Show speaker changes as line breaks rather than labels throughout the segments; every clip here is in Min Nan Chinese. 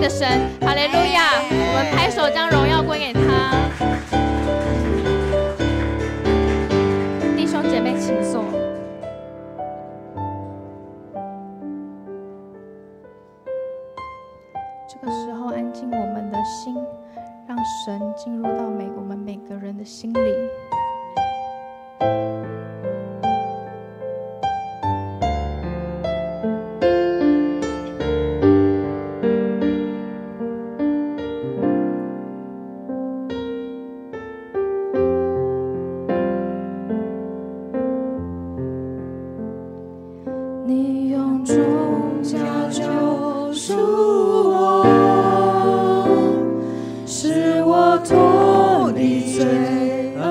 的神。哈利路亞！我們拍手將榮耀歸給他。弟兄姐妹，請坐。這個時候，安靜我們的心，讓神進入到我們每個人的心裡。
你用重價救贖我，使我脫離罪惡。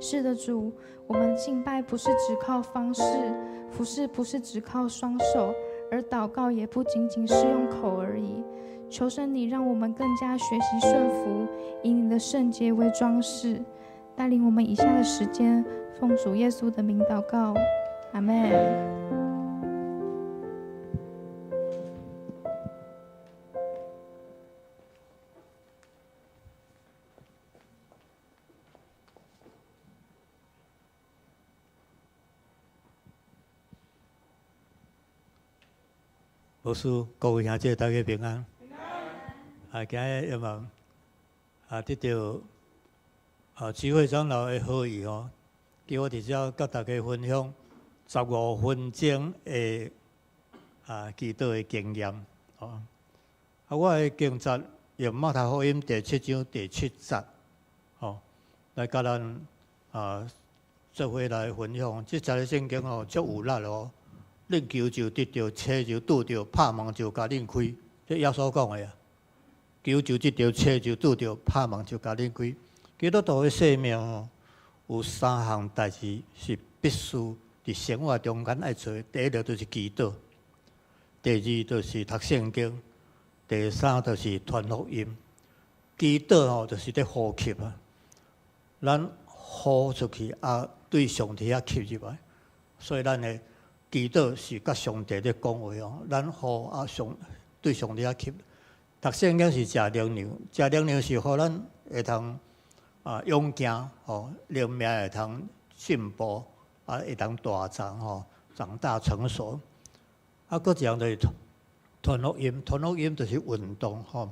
是的，主，我們敬拜不是只靠方式，服侍不是只靠雙手，而禱告也不僅僅是用口而已。求神你讓我們更加學習順服，以你的聖潔為裝飾，帶領我們以下的時間，奉主耶穌的名禱告，阿們。
牧師，各位兄弟，大家平安。啊，今日希望得著智慧長老的好意吼，叫我佇遮佮大家分享15分鐘的祈禱的經驗。哦，我的經節用馬太福音第七章第七節，吼，來佮咱做伙來分享。這節的聖經吼，足有力哦。恁求就得著，揣就拄著，拍門就共恁開。這耶穌講的啊。求就得著，揣就拄著，拍門就共恁開。基督徒的生命吼，有三項代誌是必須佇生活中間愛做的。第一个就是祈禱，第二就是讀聖經，第三就是傳福音。祈禱吼，就是咧呼吸啊，咱呼出去啊，對上帝遐吸入來，所以咱的祈禱是佮上帝咧講話哦，咱呼啊上對上帝遐吸。讀聖經是食靈糧，食靈糧是予咱會通勇健吼，靈命會通進步，會當大長吼，長大成熟。閣一項就是傳福音，傳福音就是運動吼。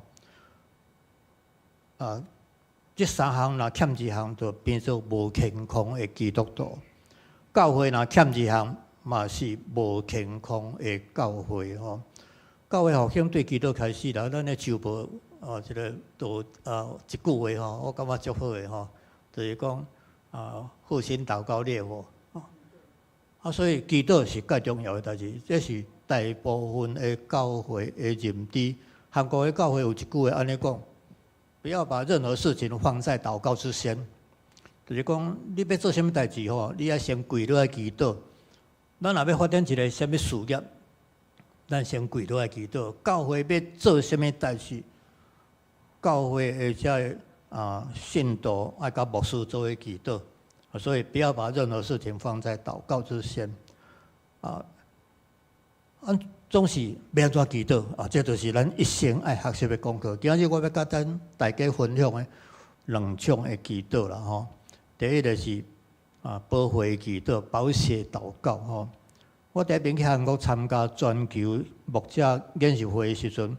這三項若欠一項，就變做無健康的基督徒。教會若欠一項，嘛是無健康的教會吼。教會復興對祈禱開始啦，咱咧周報這个都一句話吼，我感覺足好的吼，就是講復興禱告烈火。所以祈禱是較重要的代誌，這是大部分的教會的認知。韓國的教會有一句話按呢講：不要把任何事情放在禱告之先。就是講，你欲做啥物代誌吼，你愛先跪落來祈禱。咱若欲發展一个啥物事業，咱先跪落來祈禱。教會欲做啥物代誌，教會的這个信徒愛佮牧師做伙祈禱。所以不要把任何事情放在禱告之先。咱總是欲按怎祈禱啊？這就是咱一生愛學習的功課。今日我欲佮咱大家分享的兩種的祈禱啦吼。第一个是寶血祈禱、寶血禱告吼。我第一遍去韓國參加全球牧者研習會的時陣，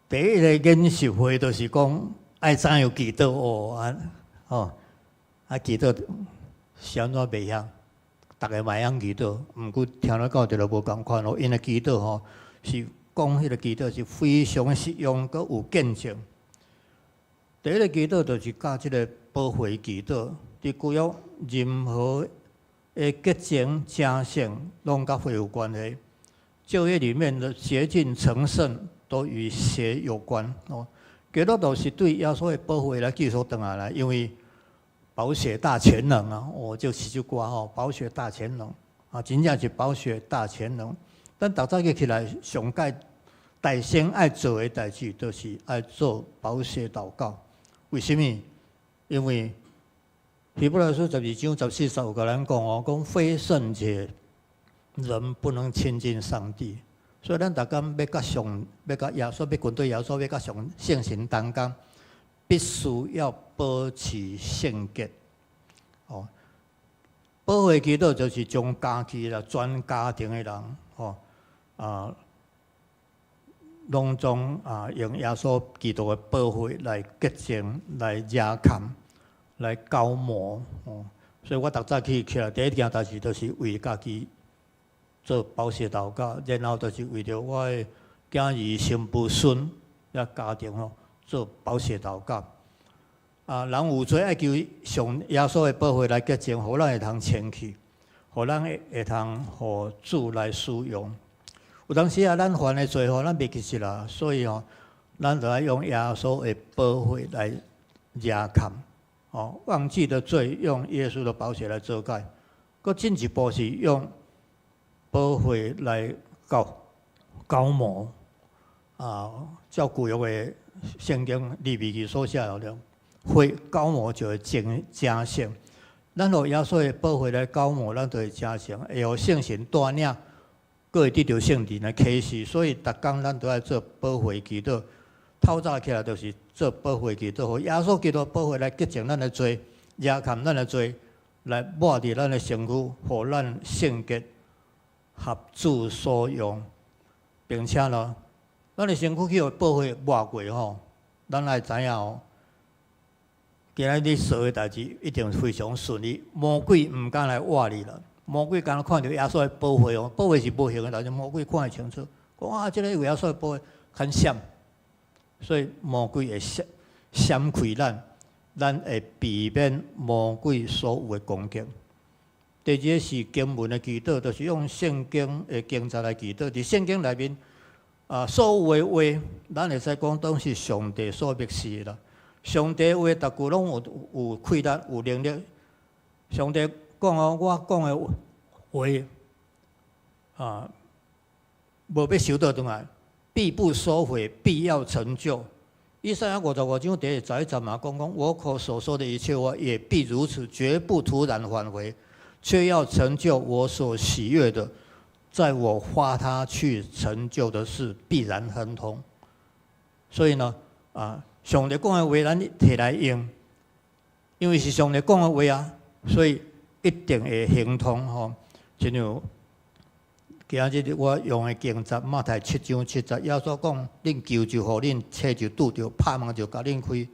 第一个研習會就是講愛怎樣祈禱哦祈禱是按怎袂曉，逐个嘛會曉祈禱，毋過聽了到這就無仝款哦。𪜶的祈禱吼是講彼个祈禱是非常實用，閣有見證。第一个祈禱就是教這个寶血祈禱，佇舊約任何的潔淨、成聖，攏佮血有關係。舊約裡面的潔淨、成聖，都與血有關哦。基督徒是對耶穌的寶血來繼續轉下來，因為寶血大全能啊！哦，就是這首歌吼，寶血大全能啊，真正是寶血大全能。咱逐早起起來，上蓋大先愛做的代誌，就是愛做寶血禱告。為啥物？因為希伯來書12章14、15有共咱講哦，講非聖潔人不能親近上帝。所以咱逐工欲佮上，欲佮耶穌，欲跟對耶穌，欲佮上聖神同工，必須要保持聖潔。哦，寶血祈禱就是將家己啦，全家庭的人，吼攏總用耶穌基督的寶血來潔淨、來遮蓋、來膏抹。哦，所以我逐早起起來第一件代誌就是為家己做寶血禱告，然後就是為著我的囝兒、新婦、孫遐家庭吼做寶血禱告。人有罪愛求上耶穌的寶血來潔淨，予咱會通清氣，予咱會通予主來使用。有當時啊，咱犯的罪吼，咱袂記得啦，所以吼，咱就愛用耶穌的寶血來遮蓋，哦，忘記的罪用耶穌的寶血來遮蓋，閣進一步是用寶血來膏膏抹啊，照舊約的聖經利未記所寫的，血膏抹就會成成聖。咱予耶穌的寶血來膏抹，咱就會成聖，會予聖神帶領，閣會得著聖靈的啟示。所以，逐工咱都愛做寶血祈禱。透早起來就是做寶血祈禱，予耶穌基督寶血來潔淨咱的罪，遮蓋咱的罪，來抹佇咱的身軀，予咱聖潔合主所用，並且呢，咱的身軀去予寶血抹過吼，咱愛知影哦，今仔日做的代誌一定非常順利，魔鬼毋敢來活你啦。魔鬼敢若看著耶穌的寶血哦，寶血是無形的，但是魔鬼看會清楚，講啊，這個有耶穌的寶血，較閃。所以魔鬼會閃閃開咱，咱會避免魔鬼所有的攻擊。第二个是經文的祈禱，就是用聖經的經節來祈禱。佇聖經內面啊，所有的話，咱會使講當是上帝所默示的啦。上帝話逐句攏有氣力、有能力。上帝講哦，我講的話啊，無欲收倒轉來，必不收回，必要成就。以賽亞55章第11節嘛講講，我口所說的一切話，也必如此，絕不徒然返回，卻要成就我所喜悅的，在我發他去成就的事，必然亨通。所以呢，啊，上帝講的話，咱提來用，因為是上帝講的話啊，所以一定會亨通吼。親像今仔日我用的經節，馬太7章7節，耶穌講：恁求就予恁，揣就拄著，拍門就共恁開。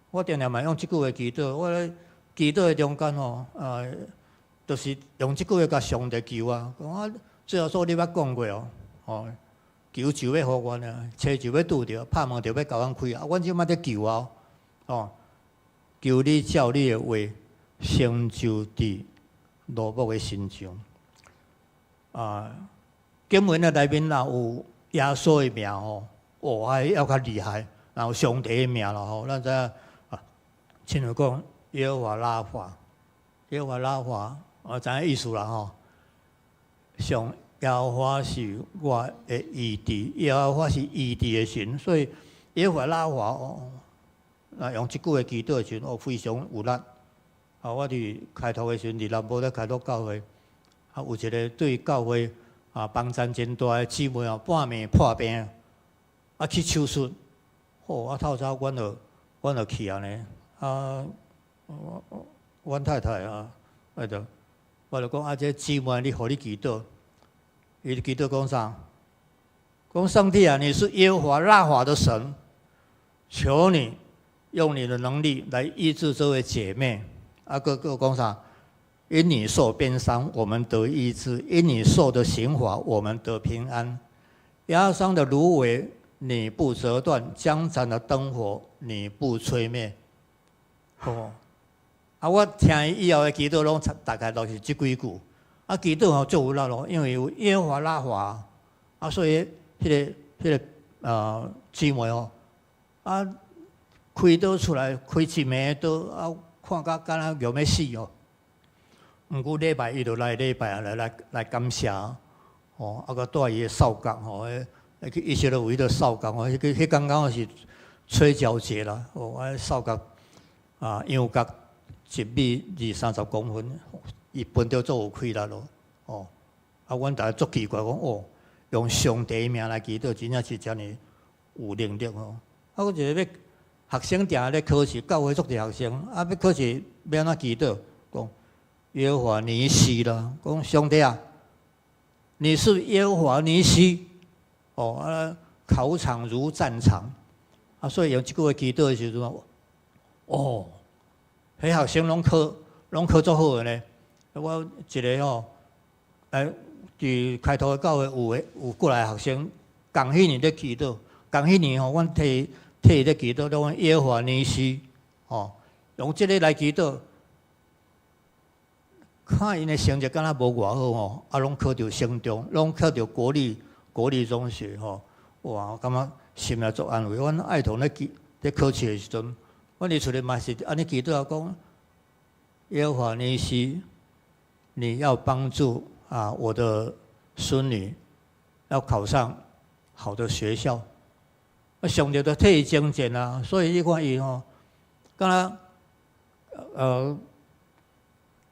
我定定嘛用這句話祈禱，我咧祈禱的中間吼，啊，就是用這句話共上帝求啊。講啊，主耶穌你捌講過哦，吼，求就欲予阮啊，揣就欲拄著，拍門就欲共阮開啊。阮這馬咧求啊，哦，求你照你的話成就佇羅木的身上。啊，經文的內面若有耶穌的名吼，哦，還猶較厲害，若有上帝的名啦吼，咱知影啊，親像講耶和華拉法，耶和華拉法，我知影意思啦吼。上耶和華是我的醫治，耶和華是醫治的神，所以耶和華拉法哦，那用這句話祈禱的時陣，哦，非常有力。啊，我佇開拓的時陣，佇南部咧開拓教會，啊，有一個對教會啊幫贊真大的姊妹哦，半暝破病，啊去手術，好，啊透早阮就去按呢，啊，阮太太啊，啊就我就講啊，這姊妹你予你祈禱，伊祈禱講啥？講上帝啊，你是耶和華拉法的神，求你用你的能力來醫治這位姐妹。啊，閣閣講啥？因你受鞭傷，我們得醫治；因你受的刑罰，我們得平安。壓傷的蘆葦，你不折斷；將殘的燈火，你不吹滅。哦，啊，我聽伊以後的祈禱，攏大概都是這幾句。啊，祈禱吼足有力咯，因為有耶和華拉法，啊，所以彼個姊妹吼，啊，開刀出來開一暝刀，啊，看甲敢若欲欲死哦。毋過禮拜伊就來禮拜來感謝，吼，啊，閣帶伊的掃角吼，去以色列有彼個掃角吼，彼剛剛是吹角節啦，哦，啊掃角啊，羊角1米二三十公分，伊分著足有氣力咯，哦，啊，阮逐家足奇怪講，哦，用上帝名來祈禱，真正是遮爾有能力吼。啊，閣一個欲學生定咧考試，教會足濟學生，啊，欲考試欲按怎祈禱？講耶和華尼西啦，講上帝啊，你是耶和華尼西，哦啊，考場如戰場，啊，所以用這句話祈禱的時陣，哦，彼學生攏考足好的呢。我一個吼，哎，佇開拓的教會有的有過來學生，仝彼年咧祈禱，仝彼年吼，阮替替伊咧祈禱，講耶和華尼西，吼，用這个來祈禱，看𪜶的成績敢若無偌好吼，啊，攏考著升中，攏考著國立中學吼，哇，我感覺心內足安慰。阮愛童咧記咧考試的時陣，阮佇厝裡嘛是按呢祈禱講，耶和華尼西，你要幫助啊我的孫女要考上好的學校。啊，上帝都替伊徵戰啊，所以你看伊吼，敢若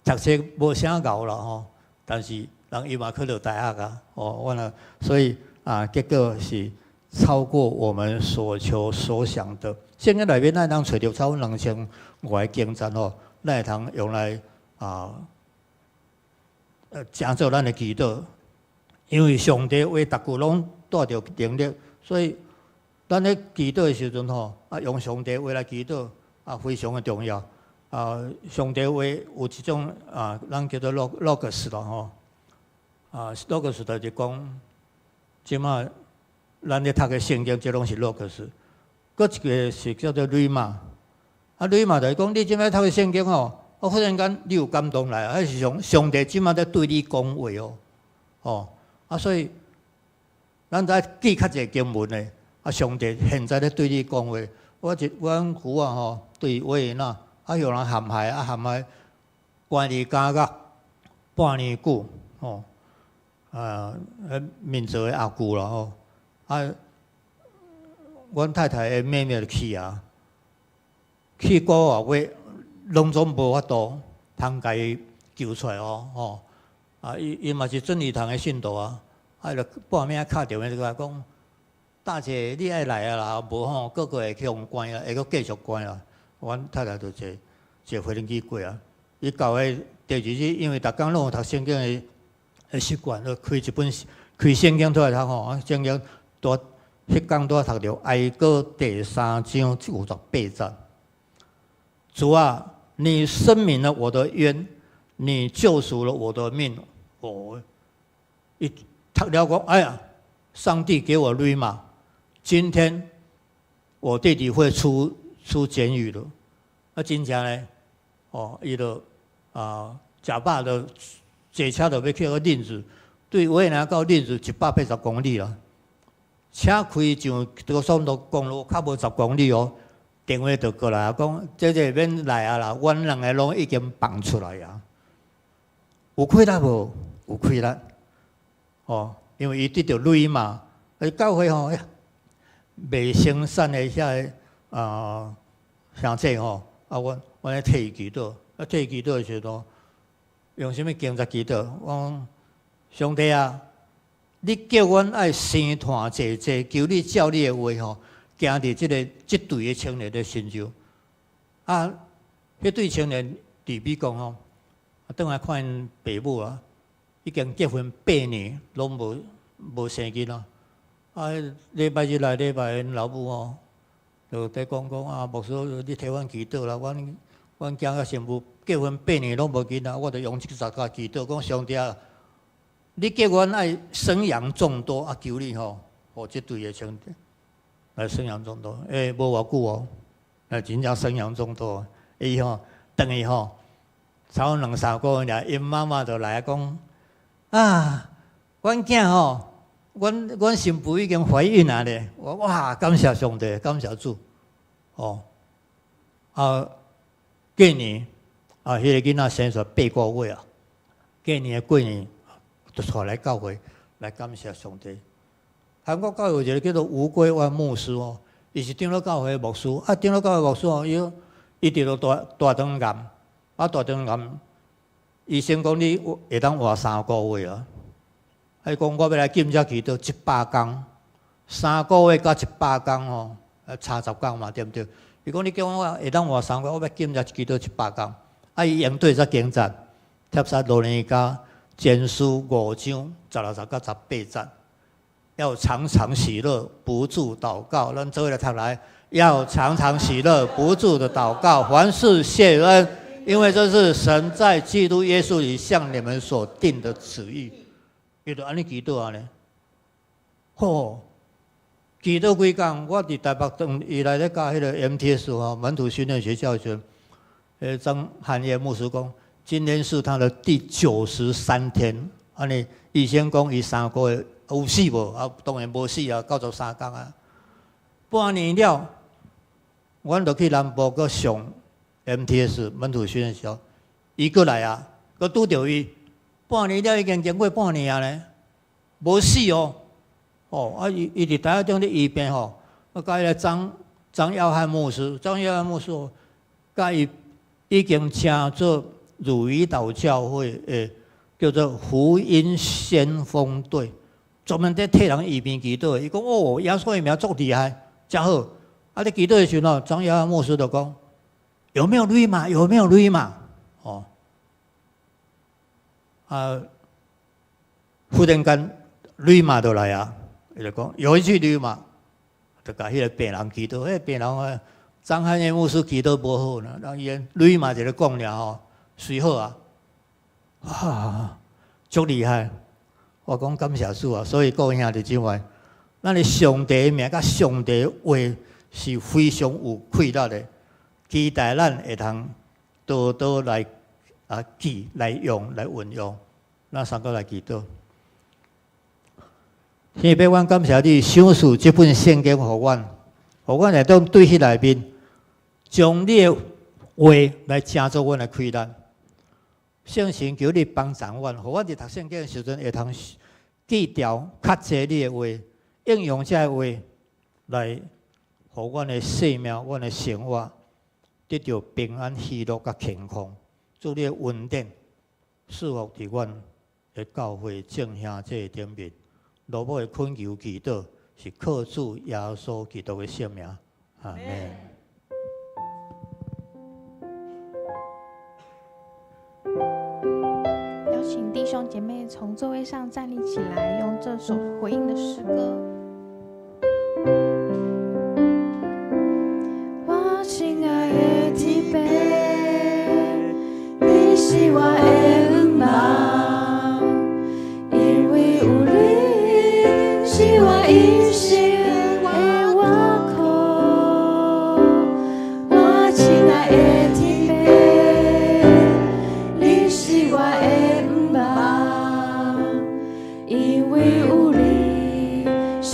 讀冊無啥𠢕啦吼，但是人伊嘛考著大學啊，哦，我呢，所以啊，結果是超過我們所求所想的。聖經內面咱通揣著超過2000外個經節吼，咱會通用來啊，成做咱的祈禱。因為上帝話逐句攏帶著能力，所以咱咧祈禱的時陣吼，啊用上帝話來祈禱啊，非常的重要。啊，上帝話有一種啊，咱叫做 logos 咯吼。啊，logos 就是講，這馬咱咧讀的聖經，這攏是 logos。閣一個是叫做 rhema，啊，rhema 就是講你這馬讀的聖經吼，啊，忽然間你有感動來，彼是上上帝這馬咧對你講話哦，哦，啊，所以咱愛記較濟經文的，啊，上帝現在咧對你講話。我一阮父啊吼，對維也納，啊，予人陷害，啊，陷害關佇監獄半年久，吼，啊，彼民族的阿舅啦吼，啊，阮太太的妹妹就去啊，去個月攏總無法度通共伊救出來哦，吼，啊，伊伊嘛是真理堂的信徒啊，啊，就半暝敲電話過來講，大姐你愛來啊啦，無吼閣閣會去予關啊，會閣繼續關啊。阮太太就坐坐飛機過啊，伊到彼第二日，因為逐工攏有讀聖經的的習慣，就開一本開聖經出來讀吼，啊，聖經拄彼工拄讀著哀歌第三章58節。主啊，你申明了我的冤，你救贖了我的命。哦，伊讀了講，哎呀，上帝給我瑞瑪，今天我弟弟會出監獄了。啊，真正呢，哦，伊就啊，食飽就坐車就欲去個林茲，對維也納到林茲180公里啦。車開上高速公路較無10公里哦，電話就過來講，這個免來啊啦，阮兩个攏已經放出來啊。有氣力無？有氣力。哦，因為伊得著鐳嘛，啊，教會吼，未生產的遐个啊兄弟吼，啊，阮咧替伊祈禱，啊，替伊祈禱的時陣，用啥物經節祈禱？我講上帝啊，你叫阮愛生湠濟濟，求你照你的話吼，行佇這个這隊的青年的身上。啊，彼隊青年佇美國吼，啊，轉來看𪜶爸母啊，已經結婚8年，攏無生囡仔。啊，禮拜日來禮拜𪜶老母吼，就佇講講啊，牧師，你替阮祈禱啦，阮囝佮新婦結婚八年攏無囡仔，我就用這個十架祈禱，講上帝啊，你叫阮愛生養眾多啊，求你吼，予這對的青年來生養眾多，欸，無偌久哦，來真正生養眾多，伊吼，轉去吼，差不多兩三個月，𪜶媽媽就來講，啊，阮囝吼，阮新婦已經懷孕啊咧！我哇，感謝上帝，感謝主，哦，啊，過年啊，彼个囡仔生出來8個月啊，過年的過年就帶來教會來感謝上帝。韓國教會有一個叫做吳歸萬牧師哦，伊是長老教會的牧師，啊，長老教會牧師哦，伊得著大腸癌，啊，大腸癌，醫生講你會當活3個月啊。伊講我欲來禁食祈禱100工，三個月佮100工吼，差10工嘛，對毋對？伊講你叫我會當活三個月，我欲禁食祈禱一百工。啊，伊用對這經節，帖撒羅尼迦前書5章16節佮18節，要常常喜樂，不住禱告。咱做伙來讀來，要常常喜樂，不住的禱告，凡事謝恩，因為這是神在基督耶穌裡向你們所定的旨意。伊就按呢祈禱按呢，吼，祈禱幾工，我佇台北當伊來咧教彼个 MTS 吼門徒訓練學校時陣，張漢業牧師講，今天是他的第93天，按呢醫生講伊3個月有死無？啊，當然無死啊，93工啊，半年了，阮就去南部閣上 MTS 門徒訓練學校，伊閣來啊，閣拄著伊，半年了已經經過半年啊呢，無死哦，哦啊伊伊佇台中咧醫病吼，啊佮彼个張張耀漢牧師，張耀漢牧師，佮伊已經請做汝矣島教會的叫做福音先鋒隊，專門佇替人醫病祈禱的。伊講哦，耶穌的名足厲害，誠好。啊，咧祈禱的時陣，張耀漢牧師就講：有沒有 Rhema？有沒有 Rhema？哦，啊，忽然間 Rhema 就來啊，伊就講有一句 Rhema，就共彼个病人祈禱，彼个病人啊，張漢義牧師祈禱無好呢，人伊 Rhema 一个講了吼，隨好啊，啊，足厲害！我講感謝主啊，所以各位兄弟姊妹，咱的上帝的名佮上帝的話是非常有氣力的，期待咱會通多多來啊記、來用、來運用。咱三個來祈禱。天父，阮感謝你賞賜這本聖經予阮，予阮會當對彼內面將你的話來成做阮的氣力。聖神求你幫助阮，予阮佇讀聖經的時陣會通記牢較濟你的話，應用這个話來予阮的生命、阮的生活得著平安、喜樂佮健康。主你的恩典賜福佇阮的教會眾兄弟頂面。落尾的懇求祈禱是靠主耶穌基督的聖名，阿門。
邀請弟兄姐妹從座位上站立起來，用這首回應的詩歌。
我親愛的天父，你是我的向望，因為有你是我一生的倚靠。我親愛的天父，你是我的向望，因為有你是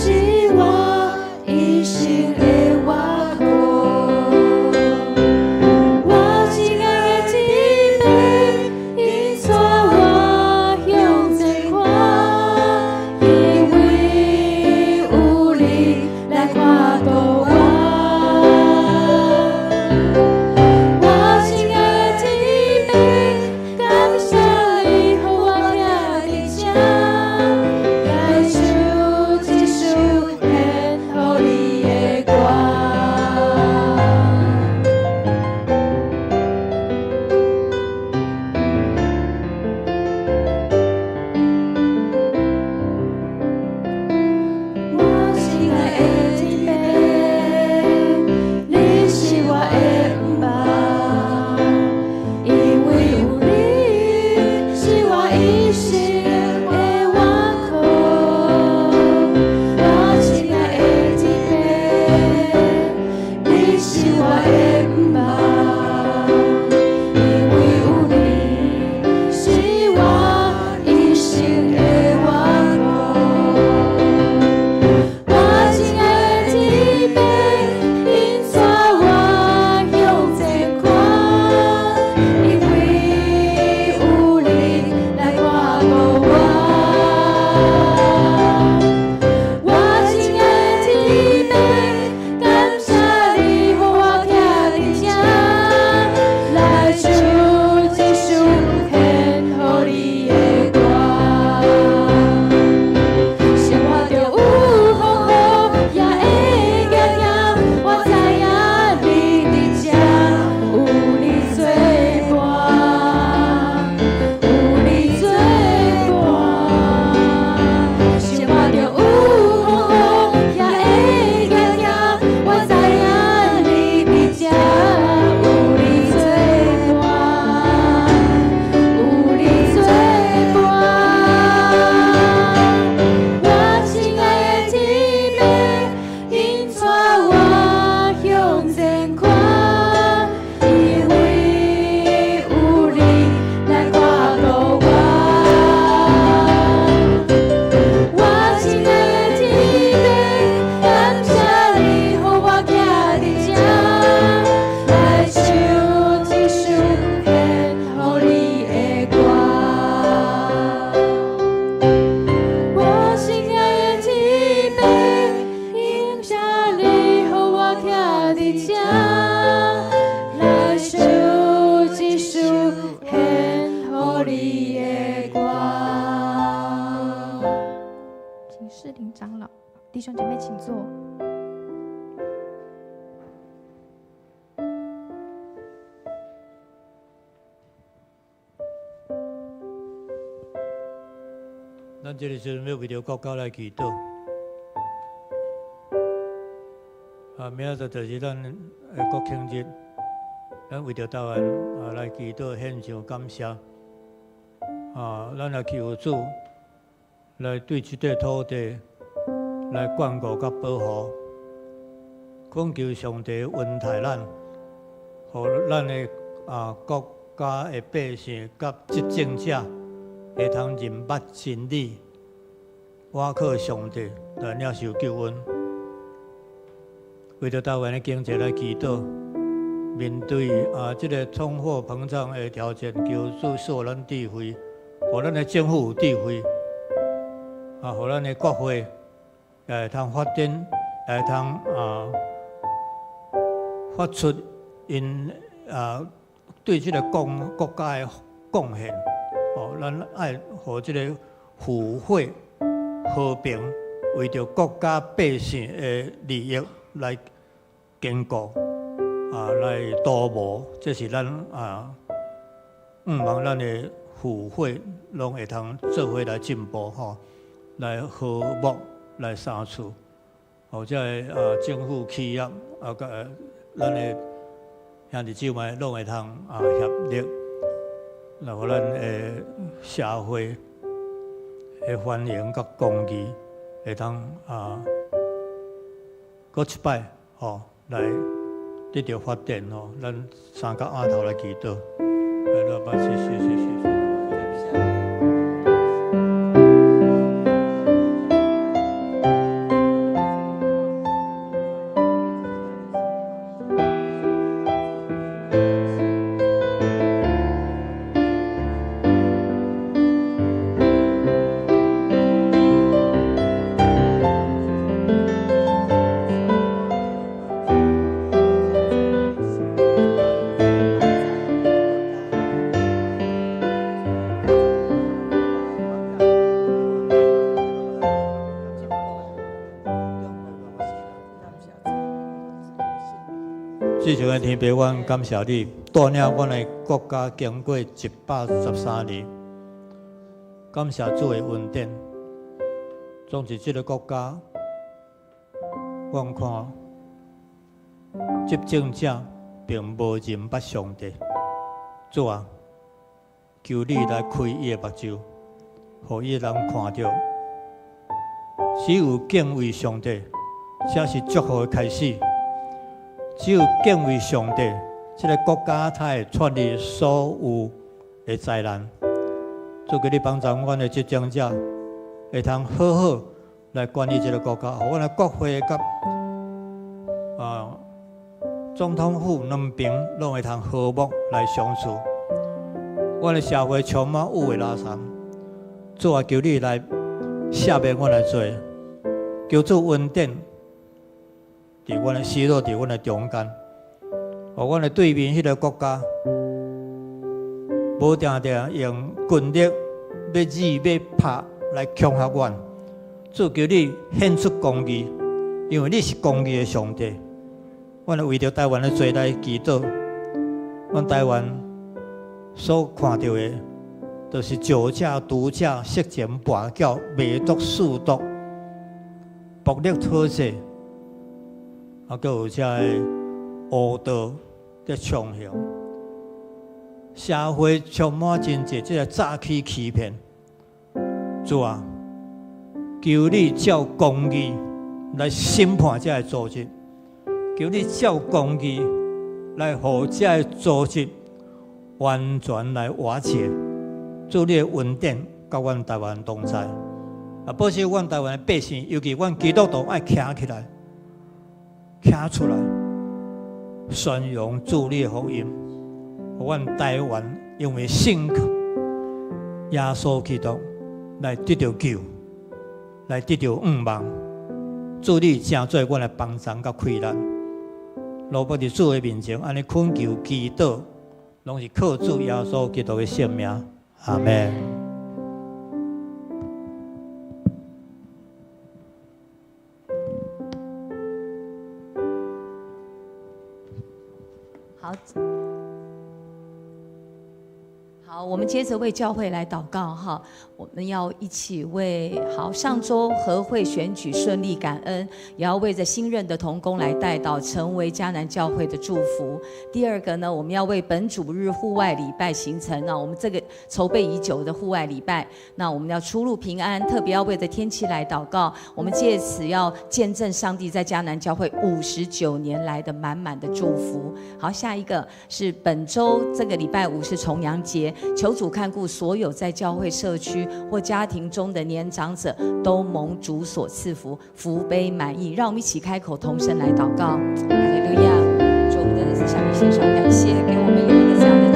你的光。
請士林長老，弟兄姐妹請坐。
咱這個時陣欲為著國家來祈禱。啊，明仔載就是咱的國慶日，咱為著台灣啊來祈禱獻上感謝。啊，咱來求主來對這塊土地來眷顧佮保護，懇求上帝恩待咱，予咱的啊國家的百姓佮執政者會通認捌真理，倚靠上帝來領受救恩。為著台灣的經濟來祈禱，面對啊這个通貨膨脹的挑戰，求主賜咱智慧，予咱的政府有智慧，啊，予咱的國會也會通發展，會通啊發出𪜶啊對這个國家的貢獻。哦，咱愛予這个府會和平，為著國家百姓的利益來堅固，啊，來圖謀，這是咱啊，向望咱的府會攏會通做伙來進步吼，來和睦來相處，或者啊政府企業啊，佮咱的兄弟姊妹攏會通啊協力，來予咱的社會的繁榮佮公義會通啊，閣一擺吼來得著發展吼，咱三角額頭來祈禱。來，老爸，謝謝謝謝。至上的天父，阮感謝你帶領阮的國家經過113年，感謝主的恩典。總是這个國家，阮看執政者並無認捌上帝。主啊，求你來開伊的目睭，予伊人看著，只有敬畏上帝，才是祝福的開始。只有敬畏上帝，這个國家才會脫離所有的災難。主求你幫助阮的執政者，會通好好來管理這个國家，予阮的國會佮啊總統府兩邊攏會通和睦來相處。阮的社會充滿有的垃圾，主啊，求你來赦免阮的罪，求主恩典。佇阮的失落，佇阮的中間，予阮的對面彼个國家，無定定用軍力欲試欲拍來恐嚇阮。主求你顯出公義，因為你是公義的上帝。阮為著台灣的罪來祈禱，阮台灣所看著的，就是酒駕、毒駕、色情、跋筊、賣毒、賭毒、暴力討債。啊，閣有這个黑道佇暢行，社會充滿真濟這个詐欺欺騙。主啊，求你照公義來審判這个組織，求你照公義來予這个組織完全來瓦解。主你的恩典佮阮台灣同在，啊，保守阮台灣的百姓，尤其阮基督徒愛徛起來。徛出來，宣揚主你的福音，予阮台灣因為信耶穌基督來得著救，來得著向望。主你成做阮的幫助佮氣力，落欲佇主的面前，按呢懇求祈禱，攏是靠主耶穌基督的聖名。阿們。
好，好，我們接着為教會來禱告哈。我們要一起為好上周合會選舉順利感恩，也要為着新任的同工來代禱，成為迦南教會的祝福。第二個呢，我們要為本主日戶外禮拜行程啊，我們這個籌備已久的戶外禮拜，那我們要出入平安，特別要為着天氣來禱告。我們借此要見證上帝在迦南教會59年來的滿滿的祝福。好，下一個是本周這個禮拜五是重陽節，求主看顧所有在教會社區或家庭中的年長者，都蒙主所賜福，福杯滿溢。讓我們一起開口同聲來禱告。哈利路亞！主，我們真的是向你獻上感謝，給我們有一個這樣的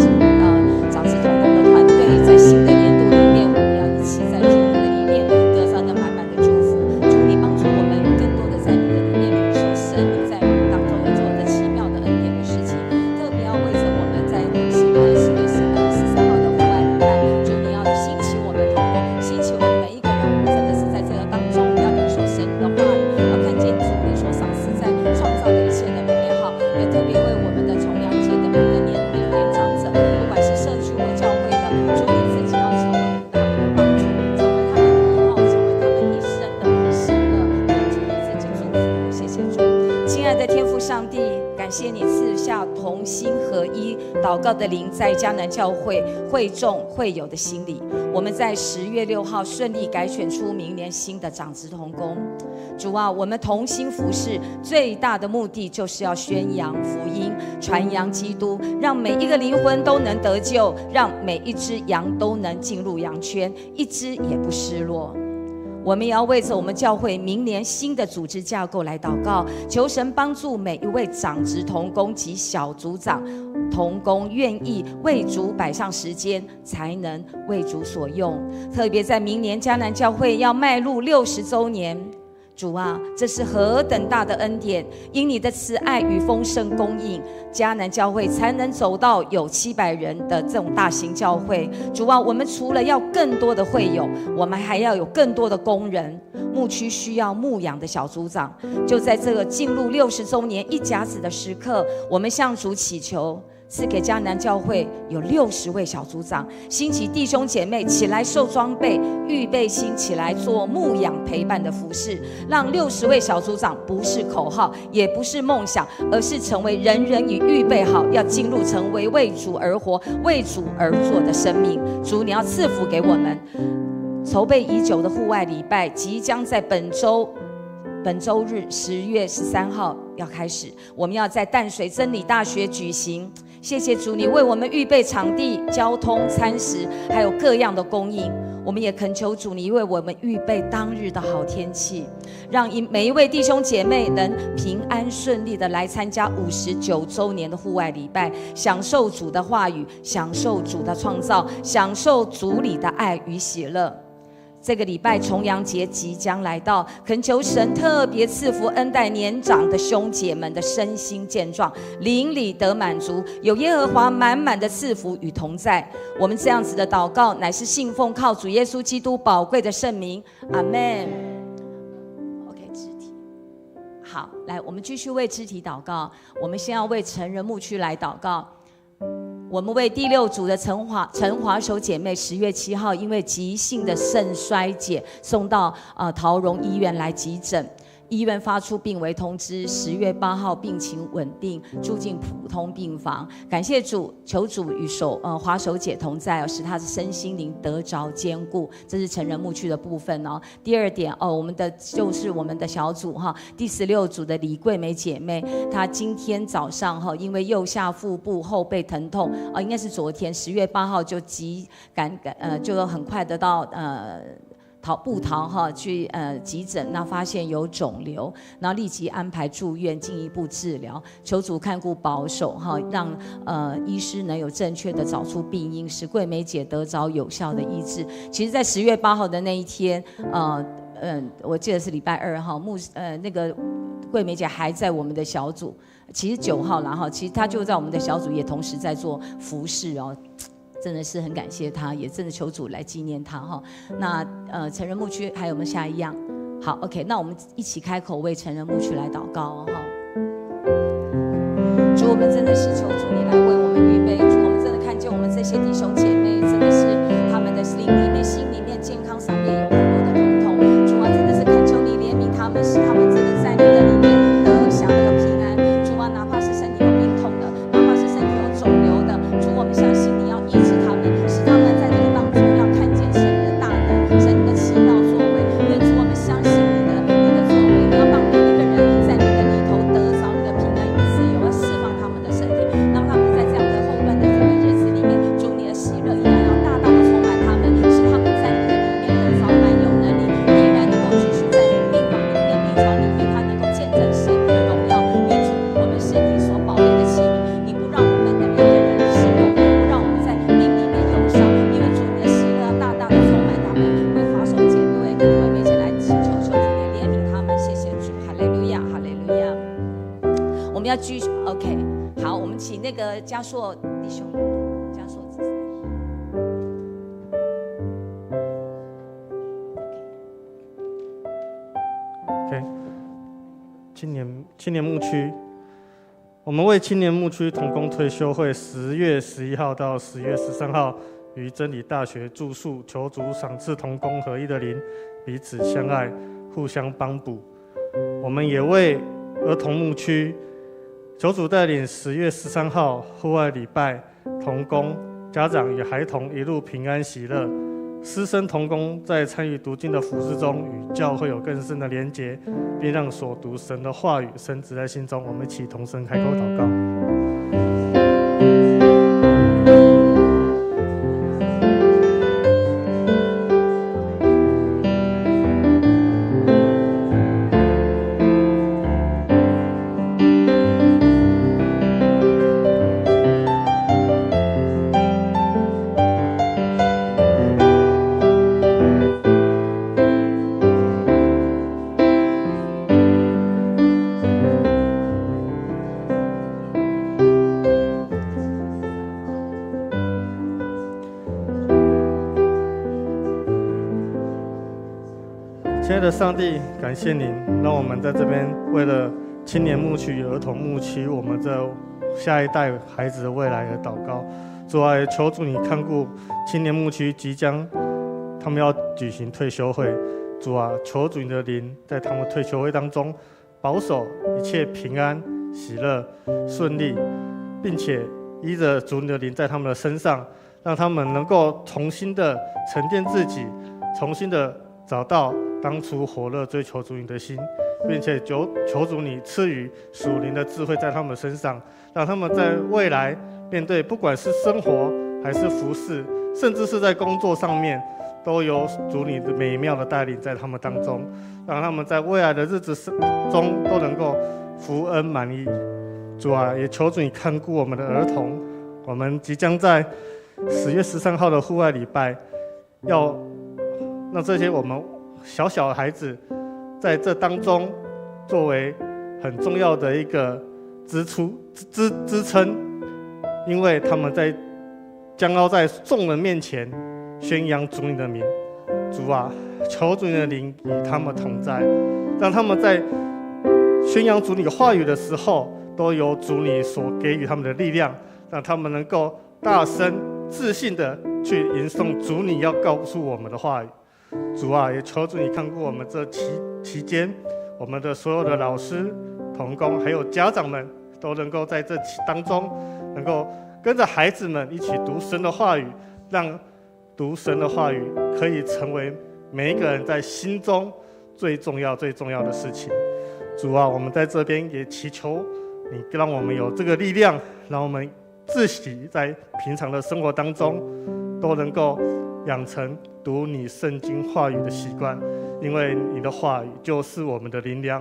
長執同工的團隊，在新的年度裡面，我們要一起在主你的裡面得到那滿滿的祝福。主，你幫助我們更多的在你的裡面領受神你在我們當中要做的奇妙的恩典的事情，特別要為着我們在10月13號的戶外禮拜，主你要興起我們同工，興起我們每一個人，我們真的是在這個當中，我們要領受神你的話語，要看見主你所賞賜在創造的一切的美好，也特別為我們的重陽節的每個年長者，不管是社區或教會的，主你自己要成為他們的幫助，成為他們的依靠，成為他們一生的喜樂。願主你自己祝福，謝謝主。親愛的天父上帝，感謝你賜下同心合一禱告的靈，在迦南教會會眾會友的心裡。我們在10月6號順利改選出明年新的長執同工。主啊，我們同心服侍最大的目的就是要宣揚福音，傳揚基督，讓每一個靈魂都能得救，讓每一隻羊都能進入羊圈，一隻也不失落。我們也要為着我們教會明年新的組織架構來禱告，求神幫助每一位長執同工及小組長同工願意為主擺上時間，才能為主所用。特別在明年迦南教會要邁入60週年，主啊，這是何等大的恩典！因你的慈愛與豐盛供應，迦南教會才能走到有700人的這種大型教會。主啊，我們除了要更多的會友，我們還要有更多的工人。牧區需要牧養的小組長。就在這個進入60週年一甲子的時刻，我們向主祈求，賜給迦南教會有60位小組長，興起弟兄姐妹起來受裝備，預備心起來做牧養陪伴的服事，讓六十位小組長不是口號，也不是夢想，而是成為人人已預備好要進入成為為主而活、為主而做的生命。主，你要賜福給我們。籌備已久的戶外禮拜即將在本周日10月13號要開始，我們要在淡水真理大學舉行。謝謝主，你為我們預備場地、交通、餐食，還有各樣的供應。我們也懇求主，你為我們預備當日的好天氣，讓每一位弟兄姐妹能平安順利的來參加59週年的戶外禮拜，享受主的話語，享受主的創造，享受主裡的愛與喜樂。這個禮拜重陽節即將來到，懇求神特別賜福恩待年長的兄姐們的身心健壯，靈裡得滿足，有耶和華滿滿的賜福與同在。我們這樣子的禱告，乃是信奉靠主耶穌基督寶貴的聖名。阿門。OK，肢體。好，來，我們繼續為肢體禱告。我們先要為成人牧區來禱告。我們為第六組的陳華守姐妹，10月7號因為急性的腎衰竭送到桃榮醫院來急診，醫院發出病危通知。10月8號病情穩定，住進普通病房。感謝主，求主與華守姐同在，使她的身心靈得着堅固。這是成人牧區的部分哦。第二點哦，我們的就是我們的小組哈，第16組的李桂梅姐妹，她今天早上哈，因為右下腹部後背疼痛啊，應該是昨天10月8號就急趕趕就很快得到桃部桃哈去急診，那發現有腫瘤，然後立即安排住院進一步治療，求主看顧保守哈，讓醫師能有正確的找出病因，使桂梅姐得着有效的醫治。其實，在十月八號的那一天，我記得是禮拜二哈，牧那個桂梅姐還在我們的小組，其實9號啦哈，其實她就在我們的小組，也同時在做服事哦。真的是很感謝他，也真的求主來紀念他哈。那成人牧區還有沒有下一樣？好，OK，那我們一起開口為成人牧區來禱告哈。主，我們真的是求主你來為我們預備。主，我們真的看見我們這些弟兄姐妹，真的是他們的靈裡面、心裡面、健康上面有很多的疼痛。主啊，真的是懇求你憐憫他們，使他們真的在你的裡面得享那個平安。主啊，哪怕是身體有病痛的，哪怕是身體有腫瘤的，主，我們相信你要醫治他們，使他們在這個當中要看見神的大能，神的奇妙作為。願主，我們相信你的作為，你要幫每一個人在你的裡頭得著那個平安與自由，要釋放他們的身體，讓他們在這樣的後段的這個日子裡面，主你的喜樂依然要大大的充滿他們，使他們在你的裡面得著滿有能力，依然能夠繼續在病房裡面、病床裡面，他能夠見證神的榮耀。因主，我們是你所寶貝的器皿，你不讓我們的每一個人失落，不讓我們在病裡面憂傷，因為主你的喜樂要大大的充滿他們。為華手姐妹、為惠美姐來祈求，求主你憐憫他們。謝謝主，哈利路亞，哈利路亞。我們要繼續，OK，好，我們請那個嘉碩弟兄，嘉碩執事。
OK，青年牧區，我們為青年牧區同工退修會10月11號到10月13號於真理大學住宿，求主賞賜同工合一的靈，彼此相愛，互相幫補。我們也為兒童牧區，求主帶領10月13號戶外禮拜，同工、家長與孩童一路平安喜樂。師生同工在參與讀經的服事中，與教會有更深的連結，並讓所讀神的話語深植在心中。我們一起同聲開口禱告。親愛的上帝，感謝您，讓我們在這邊為了青年牧區與兒童牧區，我們這下一代孩子的未來而禱告。主啊，也求主你看顧青年牧區即將他們要舉行退休會。主啊，求主你的靈在他們退休會當中保守一切平安、喜樂、順利，並且依着主你的靈在他們的身上，讓他們能夠重新的沉澱自己，重新的找到當初火熱追求主你的心，並且求主你賜予屬靈的智慧在他們身上，讓他們在未來面對不管是生活還是服事，甚至是在工作上面，都有主你的美妙的帶領在他們當中，讓他們在未來的日子中都能夠福恩滿溢。主啊，也求主你看顧我們的兒童，我們即將在10月13號的戶外禮拜，要讓這些我們小小的孩子在這當中作為很重要的一個支撐，因為他們在將要在眾人面前宣揚主你的名。主啊，求主你的靈與他們同在，讓他們在宣揚主你話語的時候，都有主你所給予他們的力量，讓他們能夠大聲自信的去吟誦主你要告訴我們的話語。主啊，也求主你看顧我們這期間，我們的所有的老師、同工，還有家長們，都能夠在這當中，能夠跟着孩子們一起讀神的話語，讓讀神的話語可以成為每一個人在心中最重要、最重要的事情。主啊，我們在這邊也祈求你，讓我們有這個力量，讓我們自己在平常的生活當中都能夠養成讀你聖經話語的習慣，因為你的話語就是我們的靈糧。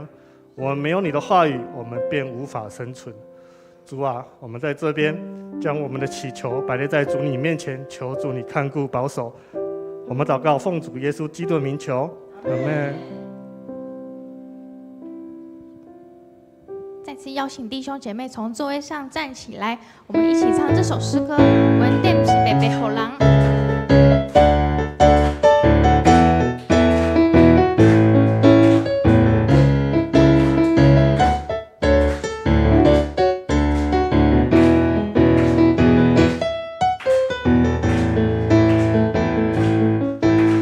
我們沒有你的話語，我們便無法生存。主啊，我們在這邊將我們的祈求擺列在主你面前，求主你看顧保守。我們禱告，奉主耶穌基督的名求，阿們。
再次邀請弟兄姐妹從座位上站起來，我們一起唱這首詩歌《恩典毋是白白予人》。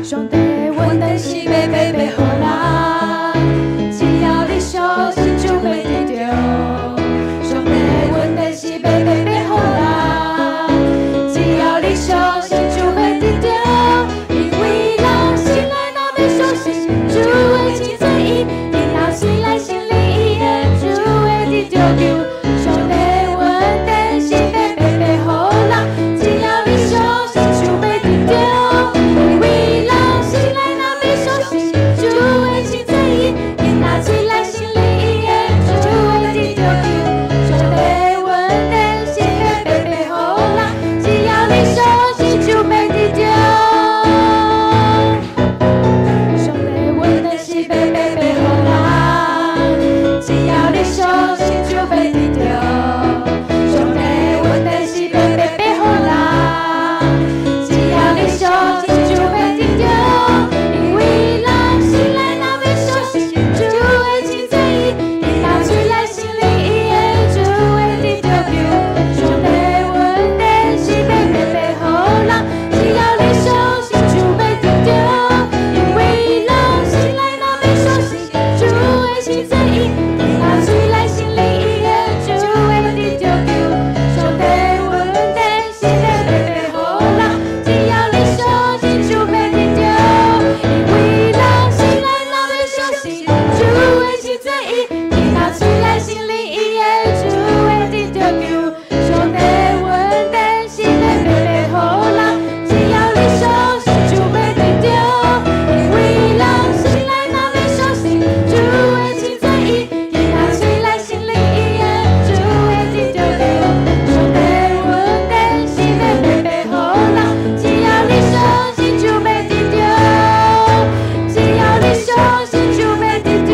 上帝，恩典是袂白白予人，只要你相信就會得著。上帝，恩典是袂白白予人，只要你相信就會得著。因為人生來若欲相信，主會親自伊，聽到喙內承認伊的，就會得著救。上帝，恩典是袂白白予人，只要你相信就會得著。因為人生來若欲相信，主會親自伊，聽到喙內承認伊的，就會得著救。上帝，恩典是袂白白予人，只要你相信就會得著。上帝，恩典是袂白白予人，只要你相信就會得著。上帝，恩典是袂白白予人，只要你相信就會得著。因為人生來若欲相信，主會親自伊，聽到喙內承認伊的，就會得著救。上帝，恩典是袂白白予人，只要你相信就會得著。因為人生來若欲相信，主會親自伊，聽到喙內承認伊的，就會得著救。上帝，恩典是袂白白予人，只要你相信就會得著。因為人生來若欲相信，主會親自伊，聽到喙內承認伊的，就會得著救。上帝，恩典是袂白白予人，只要你相信就會得著。因為人生來若欲相信，主會親自伊，聽到喙內承認伊的，就會得著救。上帝，恩典是袂白白予人，只要你相信就會得著。只要你相信就會得著。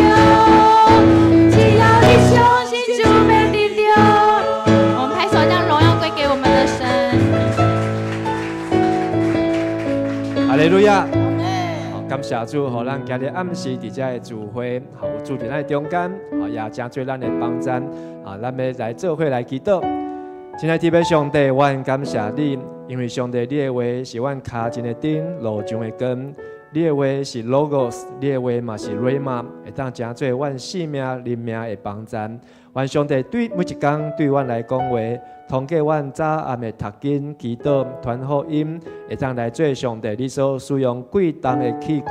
只要你相信就會得著。
我們拍手，將榮耀歸給我們的神。
哈利路亞！好，感謝主，予咱今日暗時佇遮的聚會，好，有主佇咱的中間，好，也成做咱的幫贊，啊，咱欲來做伙來祈禱。親愛的天父上帝，阮感謝你，因為上帝你的話是阮跤前的燈，路上的光。你的話是 Logos，你的話嘛是 Rhema，會當成做阮性命、靈命的幫贊。願上帝對每一工對阮來講話，通過阮早暗的讀經、祈禱、傳福音，會當來做上帝你所使用貴重的器具，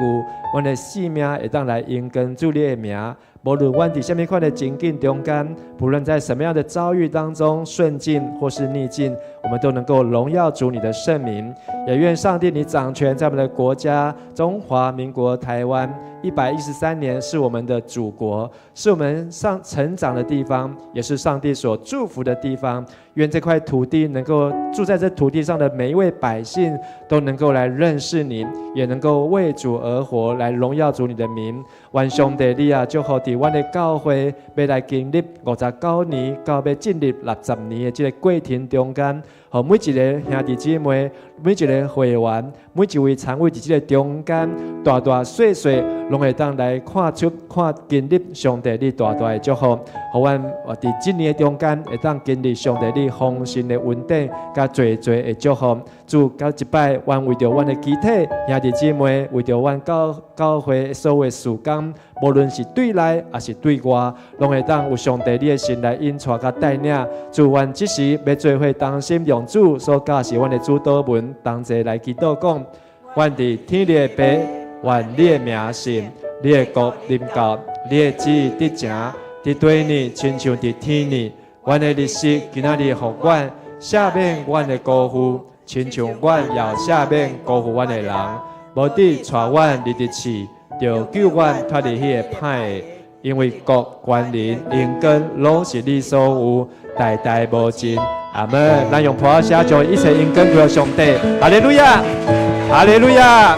阮的性命會當來榮光主你的名。無論阮佇啥物款的情境中間，不論在什麼樣的遭遇當中，順境或是逆境，我們都能夠榮耀主你的聖名。也願上帝你掌權在我們的國家中華民國台灣113年，是我們的祖國，是我們上成長的地方，也是上帝所祝福的地方。願這塊土地能夠住在這土地上的每一位百姓都能夠來認識你，也能夠為主而活，來榮耀主你的名。願上帝你啊，祝福佇阮的教會欲來經歷59年到欲進入60年的這個過程中間，予每一个兄弟姊妹，每一个會員，每一位參與佇這個中間，大大細細，攏會當來看出、看經歷上帝你大大的祝福，予阮佇這年的中間會當經歷上帝你豐盛的恩典，佮濟濟的祝福。主，到這擺，阮為著阮的肢體兄弟姊妹，為著阮教會所有的事工，無論是對內抑是對外，攏會當有上帝你的神來引帶佮帶領。主，阮這時欲做伙同心用主所教示阮的主禱文，同齊來祈禱講：阮佇天裡的父，願你的名聖，你的國臨到，你的旨意得成，佇地呢，親像佇天呢。阮的日食今仔日予阮，赦免阮的辜負，親像阮也赦免辜負阮的人。無得帶阮入佇試，著救阮脫離彼個歹的。因為國、權能、榮光，攏是你所有，代代無盡。阿門。咱用噗仔聲將一切榮光歸予上帝。哈利路亞，哈利路亞，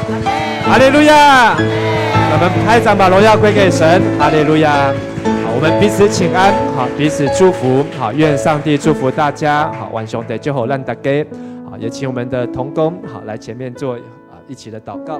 哈利路亞。我們拍掌，把榮耀歸給神。哈利路亞。好，我們。們彼此請安，好，彼此祝福，好，願上帝祝福大家，好，願上帝祝福咱大家，好，也請我們的同工，好，來前面做一起的禱告。